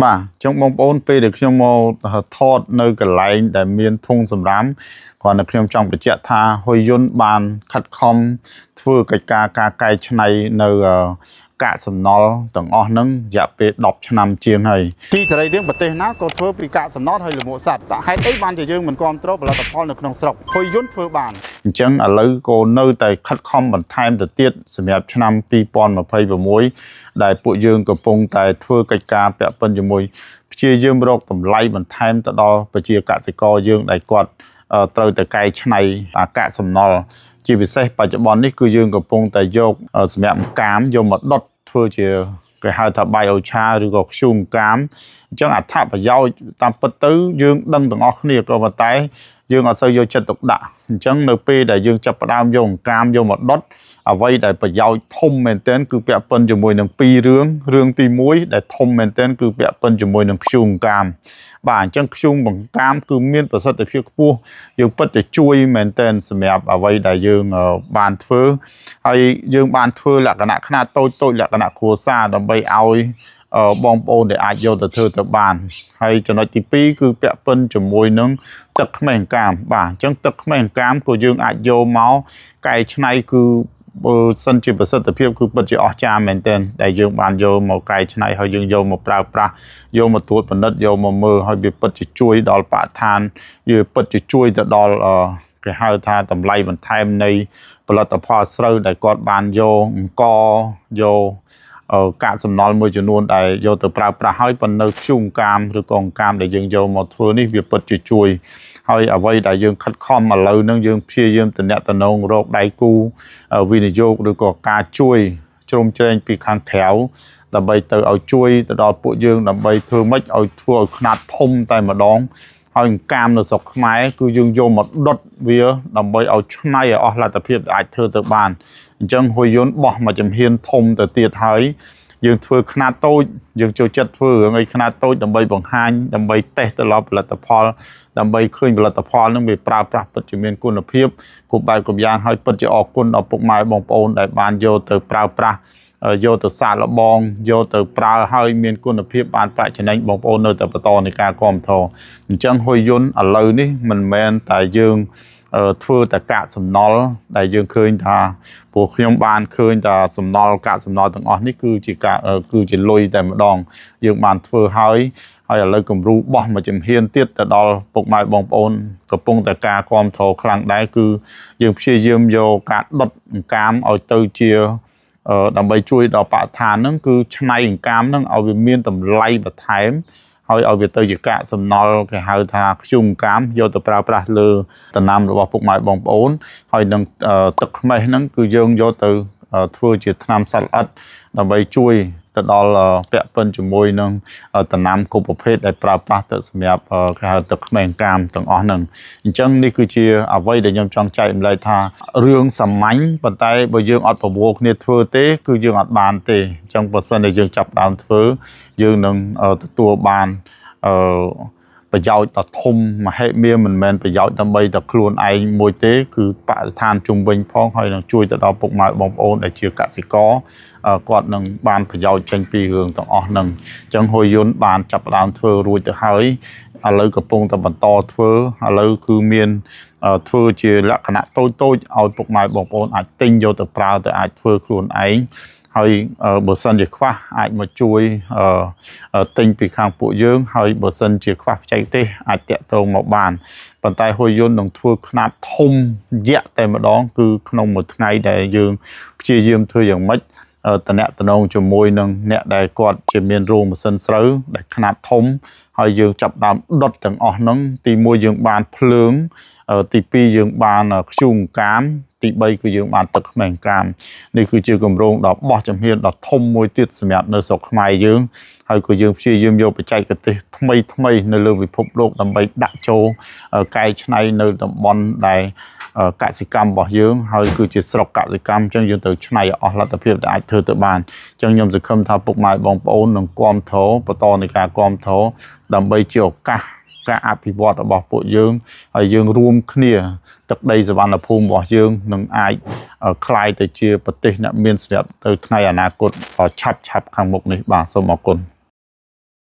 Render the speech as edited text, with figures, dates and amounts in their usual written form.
បាទអញ្ចឹងបងប្អូនពេលដែលខ្ញុំមកថតនៅកន្លែងដែលមានធុងសម្រាមគ្រាន់តែខ្ញុំចង់បញ្ជាក់ថាហ៊ុយយុនបានខិតខំធ្វើកិច្ចការការកែច្នៃនៅអឺកាកសំណល់ទាំងអស់ហ្នឹងរយៈពេល10ឆ្នាំជាងហើយទីសរីរាង្គប្រទេសណាក៏ធ្វើពីកាកសំណល់ហើយលមួកសត្វតើហេតុអីបានជាយើងមិនគ្រប់គ្រងផលិតផលនៅក្នុងស្រុកហ៊ុយយុនធ្វើបានអញ្ចឹងឥឡូវក៏នៅតែខិតខំបន្ថែមទៅទៀតសម្រាប់ឆ្នាំ2026ដែលពួកយើងកំពុងតែធ្វើកិច្ចការពាក់ព័ន្ធជាមួយព្យាយាមរកតម្លៃបន្ថែមទៅដល់ប្រជាកសិករយើងដែលគាត់ត្រូវតែកែច្នៃអាកាកសំណល់ជាពិសេសបច្ចុប្បន្ននេះគឺយើងកំពុងតែយកសម្រាប់កាមយកមកដុតធ្វើជាគេហៅថា biochar ឬក៏ធ្យូងកាមអញ្ចឹងអត្ថប្រយោជន៍តាមពិតទៅយើងដឹងទាំងអស់គ្នាក៏ប៉ុន្តែយើងអត់សូវយកចិត្តទុកដាក់អញ្ចឹងនៅពេលដែលយើងចាប់ផ្ដើមយកអង្កាមយកមកដុតអ្វីដែលប្រយោជន៍ធំមែនទែនគឺពាក់ព័ន្ធជាមួយនឹងពីររឿងរឿងទី1ដែលធំមែនទែនគឺពាក់ព័ន្ធជាមួយនឹងធ្យូងកាមបាទអញ្ចឹងធ្យូងបង្កាមគឺមានប្រសិទ្ធភាពខ្ពស់យើងពិតតែជួយមែនទែនសម្រាប់អ្វីដែលយើងបានធ្វើហើយយើងបានធ្វើលក្ខណៈខ្នាតតូចតូចលក្ខណៈគ្រួសារដើម្បីឲ្យបងប្អូនដែលអាចយកទៅធ្វើទៅបានហើយចំណុចទី2គឺពាក់ព័ន្ធជាមួយនឹងទឹកខ្មេះអង្កាមបាទអញ្ចឹងទឹកខ្មេះអង្កាមក៏យើងអាចយកមកកែច្នៃគឺបើសិនជាប្រសិទ្ធភាពគឺពិតជាអស្ចារ្យមែនទែនដែលយើងបានយកមកកែច្នៃហើយយើងយកមកប្រើប្រាស់យកមកត្រួតពិនិត្យយកមកមើលហើយវាពិតជាជួយដល់បរិស្ថានវាពិតជាជួយទៅដល់គេហៅថាតម្លៃបន្ថែមនៃផលិតផលស្រូវដែលគាត់បានយកអង្ករយកកាកសំណល់មួយចំនួនដែលយកទៅប្រើប្រាស់ហើយប៉ុន្តែនៅធ្យូងកាមឬក៏អង្កាមដែលយើងយកមកធ្វើនេះវាពិតជាជួយហើយអ្វីដែលយើងខិតខំឥឡូវហ្នឹងយើងព្យាយាមតំណតំណងរកដៃគូវិនិយោគឬក៏ការជួយជ្រោមជ្រែងពីខាងក្រៅដើម្បីទៅឲ្យជួយទៅដល់ពួកយើងដើម្បីធ្វើម៉េចឲ្យធ្វើឲ្យខ្នាតធំតែម្ដងហើយអង្កាមនៅស្រុកខ្មែរគឺយើងយកមកដុតវាដើម្បីឲ្យឆ្នៃឲ្យអស់លទ្ធភាពដែលអាចធ្វើទៅបានអញ្ចឹងហ៊ុយយុនបោះមួយចំហៀនធំទៅទៀតហើយយើងធ្វើខ្នាតតូចយើងចូលចិត្តធ្វើរឿងអីខ្នាតតូចដើម្បីបង្ហាញដើម្បីតេស្តទៅលើផលិតផលដើម្បីឃើញផលិតផលនឹងវាប្រើប្រាស់ពិតជាមានគុណភាពគ្រប់បែបគ្រប់យ៉ាងហើយពិតជាអរគុណដល់ពុកម៉ែបងប្អូនដែលបានយកទៅប្រើប្រាស់យកទៅសាកល្បងយកទៅប្រើហើយមានគុណភាពបានប្រាក់ចំណេញបងប្អូននៅតែបន្តនៃការគ្រប់គ្រងអញ្ចឹងហ៊ុយយុនឥឡូវនេះមិនមែនតែយើងធ្វើតែកាកសំណល់ដែលយើងឃើញថាពួកខ្ញុំបានឃើញតែសំណល់កាកសំណល់ទាំងអស់នេះគឺជាការគឺជាលុយតែម្ដងយើងបានធ្វើហើយហើយឥឡូវគំរូបោះមួយជំហានទៀតទៅដល់ពុកម៉ែបងប្អូនកំពុងតែការគ្រប់គ្រងខ្លាំងដែរគឺយើងព្យាយាមយកការដុតអង្កាមឲ្យទៅជាដើម្បីជួយដល់បរិស្ថានហ្នឹងគឺឆ្នៃអង្កាមហ្នឹងឲ្យវាមានតម្លៃបន្ថែមហើយឲ្យវាទៅជាកាកសំណល់គេហៅថាធ្យូងកាមយកទៅប្រើប្រាស់លើដំណាំរបស់ពុកម៉ែបងប្អូនហើយនឹងទឹកខ្មេះហ្នឹងគឺយើងយកទៅធ្វើជាថ្នាំសត្វល្អិតដើម្បីជួយទៅដល់ពាក់ព័ន្ធជាមួយនឹងដំណាំគ្រប់ប្រភេទដែលប្រើប្រាស់ទៅសម្រាប់គេហៅទឹកខ្មេះកាមទាំងអស់ហ្នឹងអញ្ចឹងនេះគឺជាអ្វីដែលខ្ញុំចង់ចែករំលែកថារឿងសាមញ្ញប៉ុន្តែបើយើងអត់ប្រមូលគ្នាធ្វើទេគឺយើងអត់បានទេអញ្ចឹងបើសិនជាយើងចាប់ដើមធ្វើយើងនឹងទទួលបានអឺប្រយោជន៍ដ៏ធំមហិមាមិនមែនប្រយោជន៍ដើម្បីតែខ្លួនឯងមួយទេគឺបរិស្ថានជុំវិញផងហើយនឹងជួយទៅដល់ពុកម៉ែបងប្អូនដែលជាកសិករគាត់នឹងបានប្រយោជន៍ចេញពីរឿងទាំងអស់ហ្នឹងអញ្ចឹងហ៊ុយយុនបានចាប់ផ្ដើមធ្វើរួចទៅហើយឥឡូវកំពុងតែបន្តធ្វើឥឡូវគឺមានធ្វើជាលក្ខណៈតូចតូចឲ្យពុកម៉ែបងប្អូនអាចទិញយកទៅប្រើទៅអាចធ្វើខ្លួនឯងហើយបើសិនជាខ្វះអាចមកជួយទិញពីខាងពួកយើងហើយបើសិនជាខ្វះបច្ចេកទេសអាចតាក់ទងមកបានប៉ុន្តែហ៊ុយយុននឹងធ្វើខ្នាតធំយៈតែម្ដងគឺក្នុងមួយថ្ងៃដែលយើងព្យាយាមធ្វើយ៉ាងម៉េចតំណតំណងជាមួយនឹងអ្នកដែលគាត់ជាមានរោងម៉ាស៊ីនស្រូវដែលខ្នាតធំហើយយើងចាប់ដើមដុតទាំងអស់ហ្នឹងទី1យើងបានភ្លើងទី2យើងបានធ្យូងកាមទី3គឺយើងបានទឹកខ្មេះកាមនេះគឺជាគម្រោងដ៏បោះជំហានដ៏ធំមួយទៀតសម្រាប់នៅស្រុកខ្មែរយើងហើយក៏យើងព្យាយាមយកបច្ចេកទេសថ្មីថ្មីនៅលើពិភពលោកដើម្បីដាក់ចូលកែច្នៃនៅតំបន់ដែលកសិកម្មរបស់យើងហើយគឺជាស្រុកកសិកម្មអញ្ចឹងយើងត្រូវច្នៃឲ្យអស់លទ្ធភាពដែលអាចធ្វើទៅបានអញ្ចឹងខ្ញុំសង្ឃឹមថាពុកម៉ែបងប្អូននឹងគ្រប់គ្រងបន្តនៃការគ្រប់គ្រងដើម្បីជាឱកាសការអភិវឌ្ឍរបស់ពួកយើងហើយយើងរួមគ្នាទឹកដីសវណ្ណភូមិរបស់យើងនឹងអាចក្លាយទៅជាប្រទេសអ្នកមានសម្រាប់ទៅថ្ងៃអនាគតឆាប់ឆាប់ខាងមុខនេះបាទសូមអរគុណ។